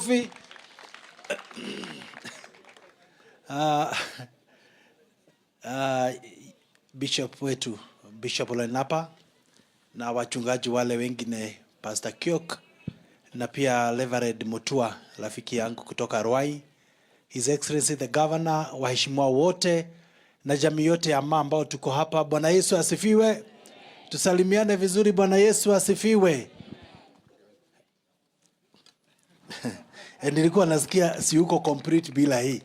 Makofi. Bishop wetu Bishop Lenapa na wachungaji wale wengine, Pastor Kiok na pia Reverend Mutua, rafiki yangu kutoka Ruai, His Excellency the Governor, waheshimiwa wote na jamii yote ya Maa ambao tuko hapa. Bwana Yesu asifiwe. Tusalimiane vizuri. Bwana Yesu asifiwe. Nilikuwa nasikia si uko complete bila hii.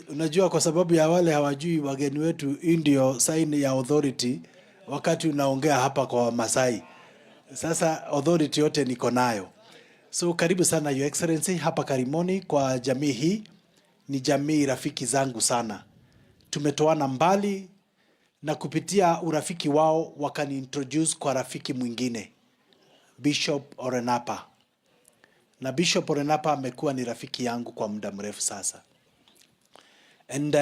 Unajua, kwa sababu ya wale hawajui wageni wetu, hii ndio sign ya authority wakati unaongea hapa kwa Wamasai. Sasa authority yote niko nayo. So karibu sana, Your Excellency, hapa Karimoni kwa jamii hii. Ni jamii rafiki zangu sana. Tumetoana mbali na kupitia urafiki wao wakaniintroduce kwa rafiki mwingine, Bishop Orenapa. Na Bishop Orenapa amekuwa ni rafiki yangu kwa muda mrefu sasa. And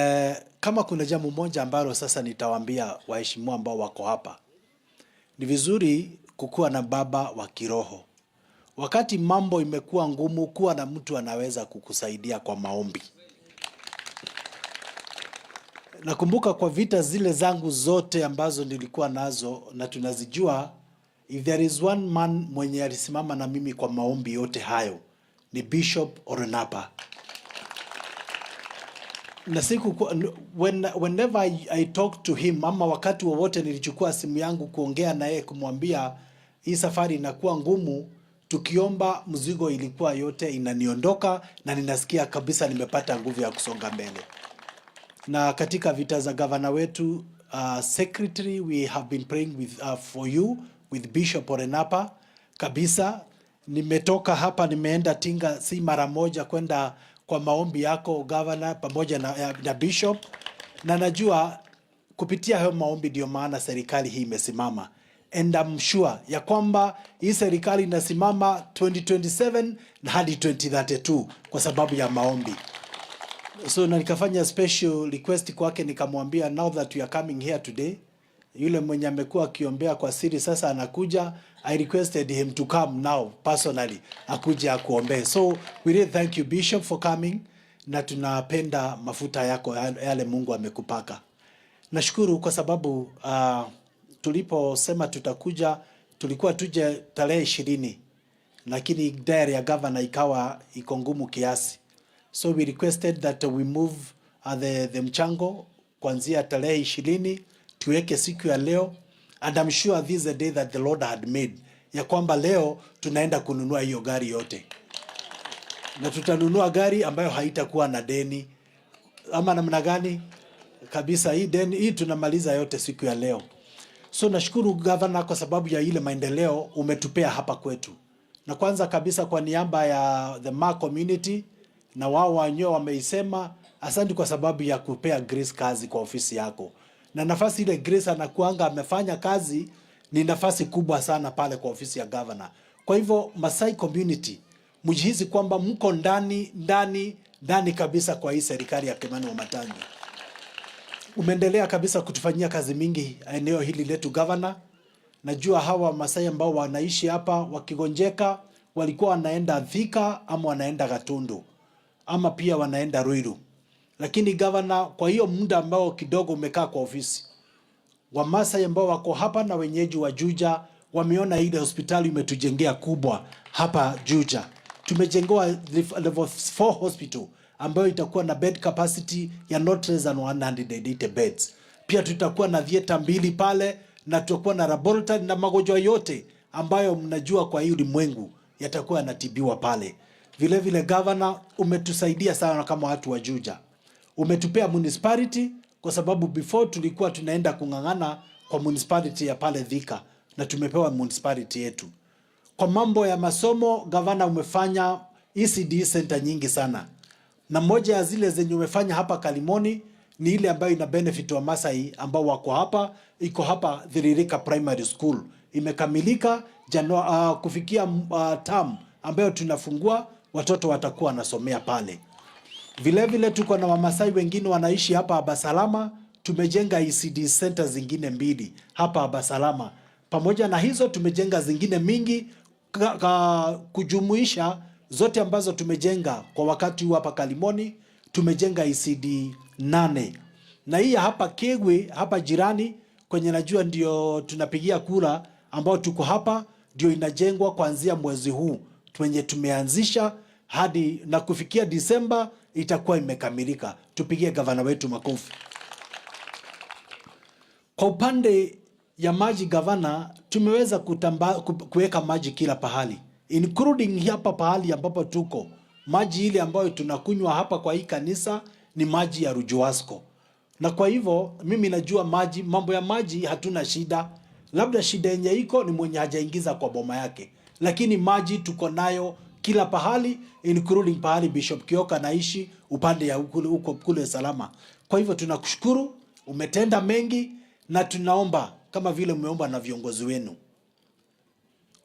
kama kuna jambo moja ambalo sasa nitawaambia waheshimiwa ambao wako hapa, ni vizuri kukuwa na baba wa kiroho. Wakati mambo imekuwa ngumu, kuwa na mtu anaweza kukusaidia kwa maombi. Nakumbuka kwa vita zile zangu zote ambazo nilikuwa nazo na tunazijua, if there is one man mwenye alisimama na mimi kwa maombi yote hayo ni Bishop Orenapa. Na siku whenever I talk to him, ama wakati wowote nilichukua simu yangu kuongea na yeye kumwambia hii safari inakuwa ngumu, tukiomba mzigo ilikuwa yote inaniondoka na ninasikia kabisa nimepata nguvu ya kusonga mbele. Na katika vita za gavana wetu, secretary, we have been praying for you with Bishop Orenapa kabisa. Nimetoka hapa nimeenda Tinga si mara moja kwenda kwa maombi yako governor pamoja na bishop, na najua kupitia hayo maombi ndio maana serikali hii imesimama, and I'm sure ya kwamba hii serikali inasimama 2027 na hadi 2032 kwa sababu ya maombi. So na nikafanya special request kwake, nikamwambia now that we are coming here today, yule mwenye amekuwa akiombea kwa siri sasa anakuja. I requested him to come now personally, akuje akuombee. So we really thank you, Bishop, for coming, na tunapenda mafuta yako yale Mungu amekupaka. Nashukuru kwa sababu tuliposema tutakuja tulikuwa tuje tarehe 20, lakini diary ya governor ikawa iko ngumu kiasi. So we requested that we move the mchango kuanzia tarehe 20 tuweke siku ya leo, and I'm sure this is the day that the Lord had made, ya kwamba leo tunaenda kununua hiyo gari yote, na tutanunua gari ambayo haitakuwa na deni ama namna gani kabisa. Hii deni hii tunamaliza yote siku ya leo. So nashukuru governor kwa sababu ya ile maendeleo umetupea hapa kwetu, na kwanza kabisa kwa niaba ya the Maa community, na wao wenyewe wameisema, asante kwa sababu ya kupea Grace kazi kwa ofisi yako, na nafasi ile Grace anakuanga amefanya kazi ni nafasi kubwa sana pale kwa ofisi ya governor. Kwa hivyo Masai community mjihisi kwamba mko ndani ndani ndani kabisa kwa hii serikali ya Kimani Wamatangi. Umeendelea kabisa kutufanyia kazi mingi eneo hili letu governor. Najua hawa Masai ambao wanaishi hapa wakigonjeka walikuwa wanaenda Thika ama wanaenda Gatundu ama pia wanaenda Ruiru, lakini governor, kwa hiyo muda ambao kidogo umekaa kwa ofisi, Wamasai ambao wako hapa na wenyeji wa Juja wameona ile hospitali umetujengea kubwa hapa Juja. Tumejengewa level 4 hospital ambayo itakuwa na bed capacity ya not less than 180 beds. Pia tutakuwa na theater 2 pale na tutakuwa na laboratory na magonjwa yote ambayo mnajua kwa hii ulimwengu yatakuwa yanatibiwa pale. Vile vile governor, umetusaidia sana kama watu wa Juja. Umetupea municipality kwa sababu before tulikuwa tunaenda kung'ang'ana kwa municipality ya pale Thika na tumepewa municipality yetu. Kwa mambo ya masomo, gavana, umefanya ECD center nyingi sana, na moja ya zile zenye umefanya hapa Kalimoni ni ile ambayo ina benefit wa Masai ambao wako hapa, iko hapa Thiririka Primary School, imekamilika kufikia term ambayo tunafungua watoto watakuwa wanasomea pale. Vile vile tuko na Wamasai wengine wanaishi hapa Abasalama, tumejenga ECD center zingine 2 hapa Abasalama. Pamoja na hizo tumejenga zingine mingi Kujumuisha zote ambazo tumejenga kwa wakati huu hapa Kalimoni, tumejenga ECD 8, na hii hapa Kigwi hapa jirani kwenye najua ndio tunapigia kura ambao tuko hapa, ndio inajengwa kuanzia mwezi huu twenye tumeanzisha hadi na kufikia Disemba itakuwa imekamilika. Tupigie gavana wetu makofi. Kwa upande ya maji, gavana, tumeweza kuweka maji kila pahali, including hapa pahali ambapo tuko. Maji ile ambayo tunakunywa hapa kwa hii kanisa ni maji ya Rujuasco, na kwa hivyo mimi najua maji, mambo ya maji hatuna shida. Labda shida yenye iko ni mwenye hajaingiza kwa boma yake, lakini maji tuko nayo kila pahali, including pahali Bishop Kioka anaishi upande ya huko kule Salama. Kwa hivyo tunakushukuru, umetenda mengi na tunaomba kama vile umeomba na viongozi wenu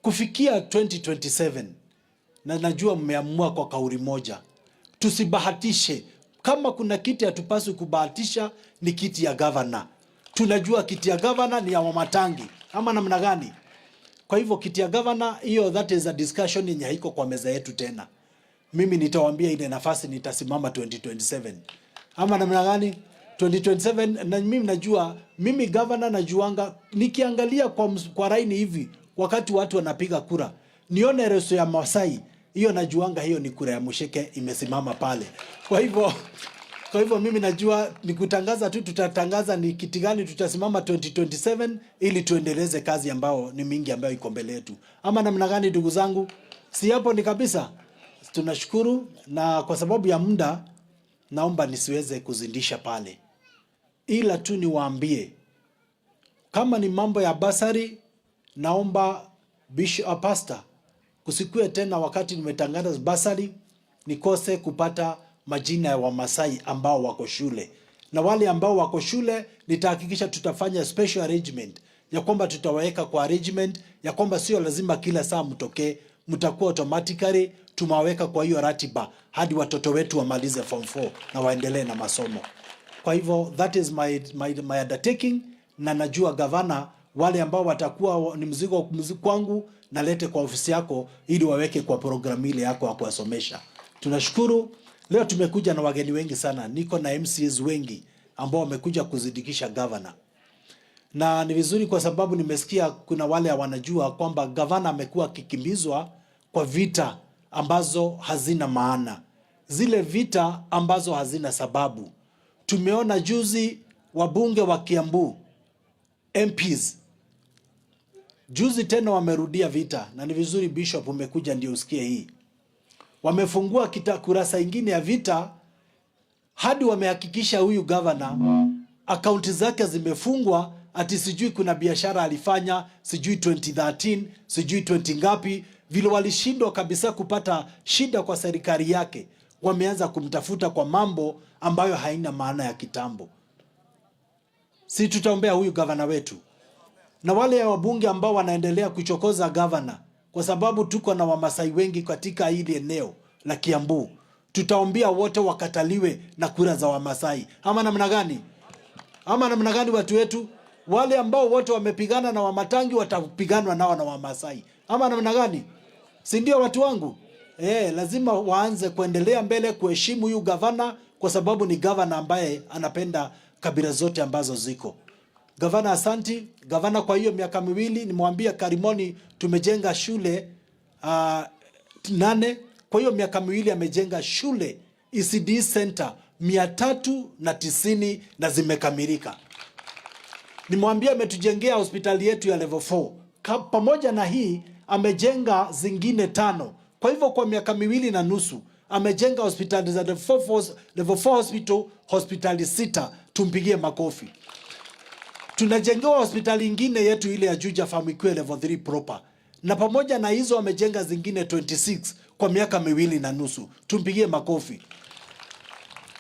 kufikia 2027, na najua mmeamua kwa kauli moja, tusibahatishe. Kama kuna kiti hatupaswi kubahatisha ni kiti ya gavana. Tunajua kiti ya gavana ni ya Wamatangi ama namna gani? Kwa hivyo kiti ya gavana hiyo, that is a discussion yenye haiko kwa meza yetu tena. Mimi nitawaambia ile nafasi nitasimama 2027 ama namna gani? 2027, na mimi najua, mimi gavana najuanga, nikiangalia kwa laini hivi wakati watu wanapiga kura, nione leso ya Masai hiyo, najuanga hiyo ni kura ya Musheke imesimama pale. Kwa hivyo mimi najua ni kutangaza tu, tutatangaza ni kiti gani tutasimama 2027 ili tuendeleze kazi ambayo ni mingi ambayo iko mbele yetu, ama namna gani, ndugu zangu? Si hapo ni kabisa. Tunashukuru, na kwa sababu ya muda naomba nisiweze kuzindisha pale, ila tu niwaambie kama ni mambo ya bursary, naomba Bishop, Pastor, kusikue tena wakati nimetangaza bursary nikose kupata majina ya Wamasai ambao wako shule, na wale ambao wako shule nitahakikisha tutafanya special arrangement ya kwamba tutawaweka kwa arrangement ya kwamba sio lazima kila saa mtokee, mtakuwa automatically tumewaweka kwa hiyo ratiba hadi watoto wetu wamalize form 4 na waendelee na masomo. Kwa hivyo that is my undertaking, na najua gavana, wale ambao watakuwa ni mzigo kwangu, nalete kwa ofisi yako ili waweke kwa programu ile yako ya kuwasomesha. Tunashukuru leo tumekuja na wageni wengi sana, niko na MCAs wengi ambao wamekuja kuzindikisha gavana, na ni vizuri kwa sababu nimesikia kuna wale wanajua kwamba gavana amekuwa akikimbizwa kwa vita ambazo hazina maana, zile vita ambazo hazina sababu. Tumeona juzi wabunge wa Kiambu MPs juzi tena wamerudia vita, na ni vizuri Bishop umekuja ndio usikie hii. Wamefungua kurasa ingine ya vita hadi wamehakikisha huyu gavana akaunti zake zimefungwa, ati sijui kuna biashara alifanya sijui 2013 sijui 20 ngapi. Vile walishindwa kabisa kupata shida kwa serikali yake, wameanza kumtafuta kwa mambo ambayo haina maana ya kitambo. Si tutaombea huyu gavana wetu na wale wabunge ambao wanaendelea kuchokoza gavana, kwa sababu tuko na Wamasai wengi katika hili eneo la Kiambu. Tutaombea wote wakataliwe na kura za Wamasai, ama namna gani? Ama namna gani, watu wetu? Wale ambao wote wamepigana na Wamatangi watapiganwa nao na Wamasai, ama namna gani? Si ndio, watu wangu? Lazima waanze kuendelea mbele kuheshimu huyu gavana, kwa sababu ni gavana ambaye anapenda kabila zote ambazo ziko. Gavana, asanti gavana. Kwa hiyo miaka 2 nimwambia Karimoni tumejenga shule 8. Kwa hiyo miaka 2 amejenga shule ECD center 390 na zimekamilika. Nimwambia ametujengea hospitali yetu ya level 4. Pamoja na hii amejenga zingine tano. Kwa hivyo kwa miaka 2.5 amejenga hospitali za level 4, level 4 hospital, hospitali sita. Tumpigie makofi. Tunajengewa hospitali ingine yetu ile ya Juja Farm ikuwe level 3 proper, na pamoja na hizo amejenga zingine 26 kwa miaka 2.5. Tumpigie makofi.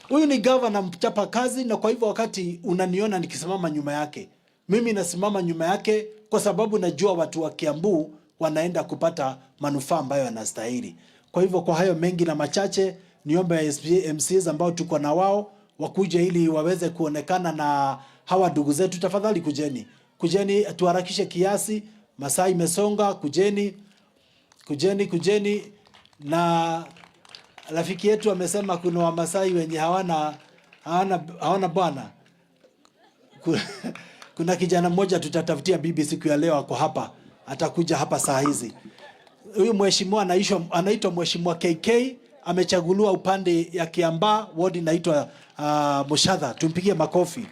Huyu ni gavana mchapa kazi, na kwa hivyo wakati unaniona nikisimama nyuma yake, mimi nasimama nyuma yake kwa sababu najua watu wa Kiambu wanaenda kupata manufaa ambayo yanastahili. Kwa hivyo kwa hayo mengi na machache, niombe MCAs ambao tuko na wao wakuje ili waweze kuonekana na hawa ndugu zetu. Tafadhali kujeni, kujeni, tuharakishe kiasi, masaa imesonga, kujeni. Kujeni, kujeni. Na rafiki yetu amesema kuna Wamasai wenye hawana bwana. Kuna kijana mmoja tutatafutia bibi siku ya leo, ako hapa, atakuja hapa saa hizi. Huyu mheshimiwa anaitwa Mheshimiwa KK, amechaguliwa upande ya Kiambaa, ward inaitwa Mushadha, tumpigie makofi.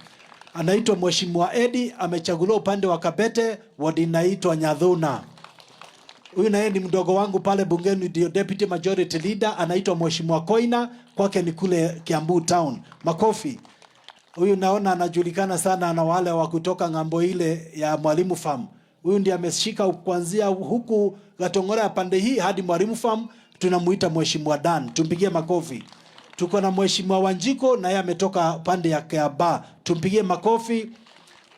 Anaitwa Mheshimiwa Edi, amechaguliwa upande wa Kabete, ward inaitwa Nyadhuna. Huyu naye ni mdogo wangu pale bungeni, ndio deputy majority leader, anaitwa Mheshimiwa Koina, kwake ni kule Kiambu town. Makofi. Huyu naona anajulikana sana na wale wa kutoka ng'ambo ile ya Mwalimu Farm. Huyu ndiye ameshika kuanzia huku Gatongora ya pande hii hadi Mwalimu Farm, tunamuita Mheshimiwa Dan. Tumpigie makofi. Tuko na Mheshimiwa Wanjiko naye ametoka pande ya Kiambaa. Tumpigie makofi.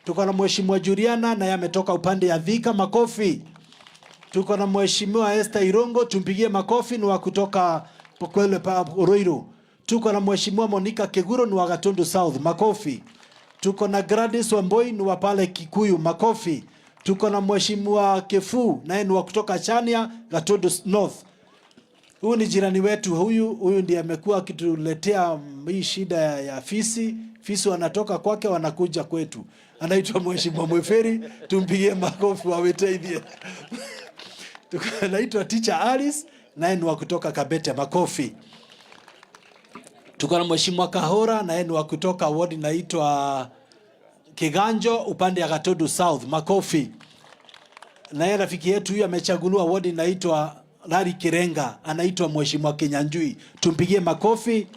Tuko na Mheshimiwa Juliana naye ametoka upande ya Thika, makofi. Tuko na Mheshimiwa Esther Irongo, tumpigie makofi, ni wa kutoka Pokwele pa Ruiru. Tuko na Mheshimiwa Monica Keguro ni wa Gatundu South, makofi. Tuko na Gladys Wamboi ni wa pale Kikuyu, makofi. Tuko na Mheshimiwa Kefu naye ni wa kutoka Chania, Gatundu North. Huyu ni jirani wetu huyu, huyu ndiye amekuwa akituletea hii shida ya fisi. Fisi wanatoka kwake wanakuja kwetu. Anaitwa Mheshimiwa Mweferi, tumpigie makofi waweteithie. Anaitwa Teacher Alice naye ni wa kutoka Kabete, makofi. Tuko na Mheshimiwa Kahora naye ni wa kutoka ward inaitwa Kiganjo upande ya Gatundu South, makofi. Naye rafiki yetu huyu amechaguliwa ward inaitwa Lari Kirenga, anaitwa Mheshimiwa Kinyanjui, tumpigie makofi.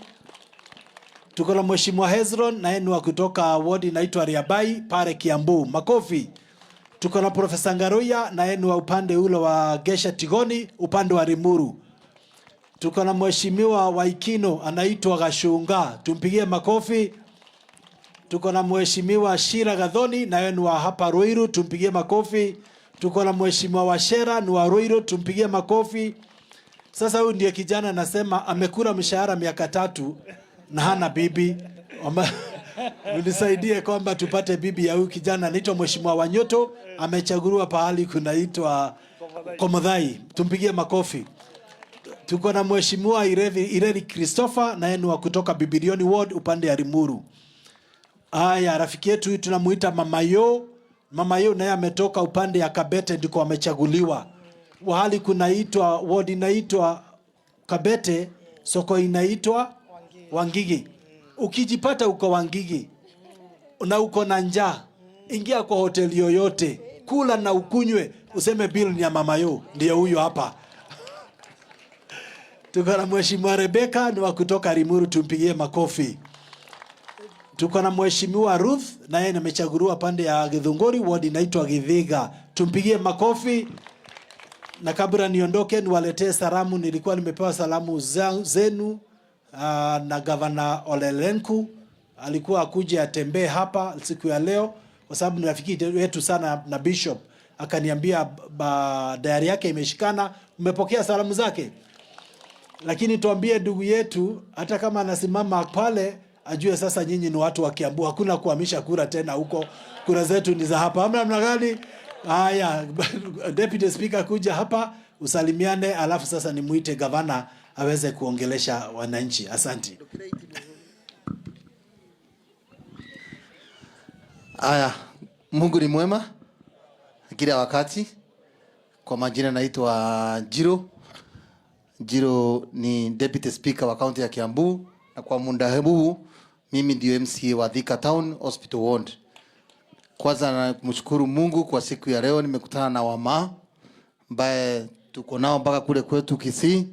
Tuko na Mheshimiwa Hezron naye ni wa kutoka ward inaitwa Riabai pale Kiambu, makofi. Tuko na Profesa Ngaruya naye ni wa upande ule wa Gesha Tigoni upande wa Limuru. Tuko na Mheshimiwa Waikino anaitwa Gashunga, tumpigie makofi. Tuko na Mheshimiwa Shira Gathoni naye ni wa hapa Ruiru, tumpigie makofi. Tuko na Mheshimiwa Washera ni wa Ruiru, tumpigie makofi. Sasa huyu ndiye kijana anasema amekula mshahara miaka 3 na hana bibi. Mnisaidie kwamba tupate bibi ya huyu kijana. Anaitwa Mheshimiwa Wanyoto, amechaguliwa pahali kunaitwa Komothai, tumpigie makofi. Tuko na Mheshimiwa Ireri Christopher naye ni wa kutoka Bibilioni Ward upande ya Limuru. Haya, rafiki yetu huyu tunamuita Mama Yo. Mama Yo naye ametoka upande ya Kabete ndiko amechaguliwa. Wahali kunaitwa ward inaitwa Kabete, soko inaitwa Wangigi. Ukijipata uko Wangigi na uko na njaa, ingia kwa hoteli yoyote, kula na ukunywe, useme bill ni ya Mama Yo, ndiye huyo hapa. Tuko na Mheshimiwa Rebecca ni wa kutoka Limuru, tumpigie makofi. Tuko na Mheshimiwa Ruth naye amechaguliwa pande ya Githunguri, ward inaitwa Githiga, tumpigie makofi. Na kabla niondoke niwaletee salamu. Nilikuwa nimepewa salamu zenu na Gavana Ole Lenku alikuwa akuje atembee hapa siku ya leo, kwa sababu ni rafiki wetu sana na Bishop akaniambia diary yake imeshikana. Umepokea salamu zake? Lakini tuambie ndugu yetu, hata kama anasimama pale ajue sasa nyinyi ni watu wa Kiambu, hakuna kuhamisha kura tena huko, kura zetu ni za hapa. Amna namna gani? Haya, Deputy Speaker kuja hapa usalimiane, alafu sasa nimuite gavana aweze kuongelesha wananchi. Asante. Haya, Mungu ni mwema kila wakati. Kwa majina naitwa Njiro. Njiro ni Deputy Speaker wa County ya Kiambu, na kwa muda huu mimi ndio MCA wa Thika Town Hospital Ward. Kwanza namshukuru Mungu kwa siku ya leo, nimekutana na wama ambaye tuko nao mpaka kule kwetu Kisii.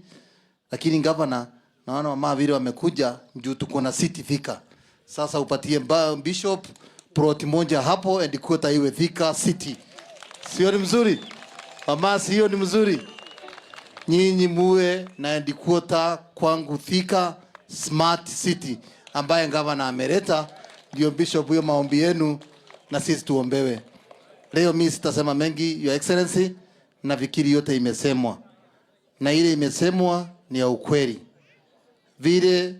Lakini governor, naona wama vile wamekuja juu tuko na city Thika. Sasa upatie bishop plot moja hapo and quarter iwe Thika City. Sio ni mzuri? Mama, sio ni mzuri? Nyinyi muwe na and quarter kwangu Thika Smart City ambaye gavana ameleta. Ndio bishop, huyo maombi yenu na sisi tuombewe. Leo mimi sitasema mengi, Your Excellency, na fikiri yote imesemwa. Na ile imesemwa ni ya ukweli. Vile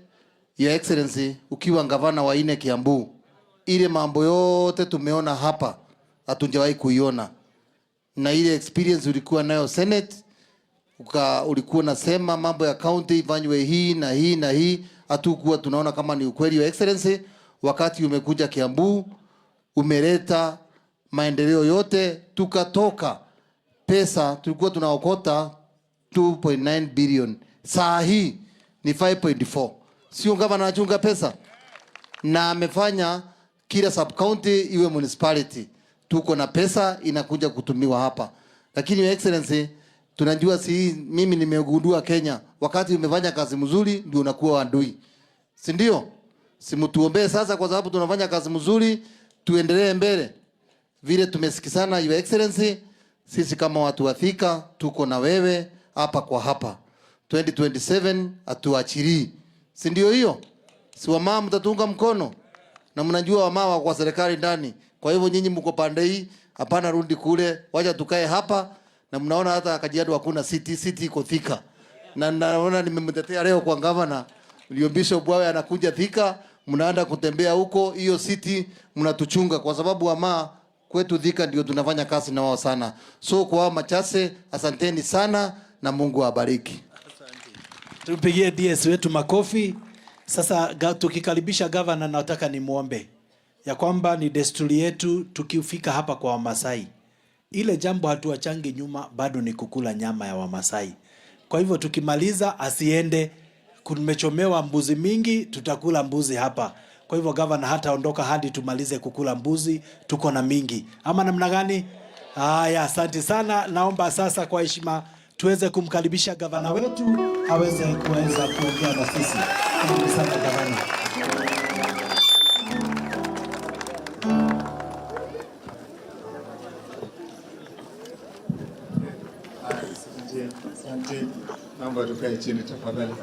Your Excellency ukiwa gavana wa 4 Kiambu, ile mambo yote tumeona hapa hatujawahi kuiona. Na ile experience ulikuwa nayo Senate, Ulikuwa unasema mambo ya county ifanywe hii na hii na hii, hatukuwa tunaona kama ni ukweli. Your Excellency, wakati umekuja Kiambu umeleta maendeleo yote, tukatoka pesa tulikuwa tunaokota 2.9 billion, saa hii ni 5.4. Sio kama anachunga pesa, na amefanya kila sub county iwe municipality. Tuko na pesa inakuja kutumiwa hapa, lakini Your Excellency, tunajua si mimi nimegundua Kenya, wakati umefanya kazi mzuri ndio unakuwa adui, si ndio? Si mtuombee sasa, kwa sababu tunafanya kazi mzuri, tuendelee mbele vile tumesikizana. Your Excellency, sisi kama watu wa Thika tuko na wewe hapa kwa hapa 2027 hatuachilii, si ndio hiyo? Si wamama mtatunga mkono, na mnajua wamama kwa serikali ndani. Kwa hivyo nyinyi mko pande hii, hapana rudi kule, wacha tukae hapa. Na mnaona hata Kajiado hakuna city, city iko Thika, na naona nimemtetea leo kwa gavana, ndio Bishop Bwawe anakuja Thika, mnaenda kutembea huko, hiyo city mnatuchunga, kwa sababu wama kwetu Thika ndio tunafanya kazi na wao sana. So kwa hao machache, asanteni sana na Mungu awabariki. Tumpigie DS wetu makofi. Sasa tukikaribisha gavana, nataka nimwombe ya kwamba ni desturi yetu tukifika hapa kwa Wamasai, ile jambo hatuachangi nyuma, bado ni kukula nyama ya Wamasai. Kwa hivyo tukimaliza asiende, kumechomewa mbuzi mingi, tutakula mbuzi hapa. Kwa hivyo gavana hataondoka hadi tumalize kukula mbuzi, tuko na mingi. Ama namna gani? Haya, asante sana. Naomba sasa kwa heshima tuweze kumkaribisha gavana wetu aweze kuweza kuongea na sisi. Karibu sana gavana. Asante, asante. Naomba tukae chini tafadhali.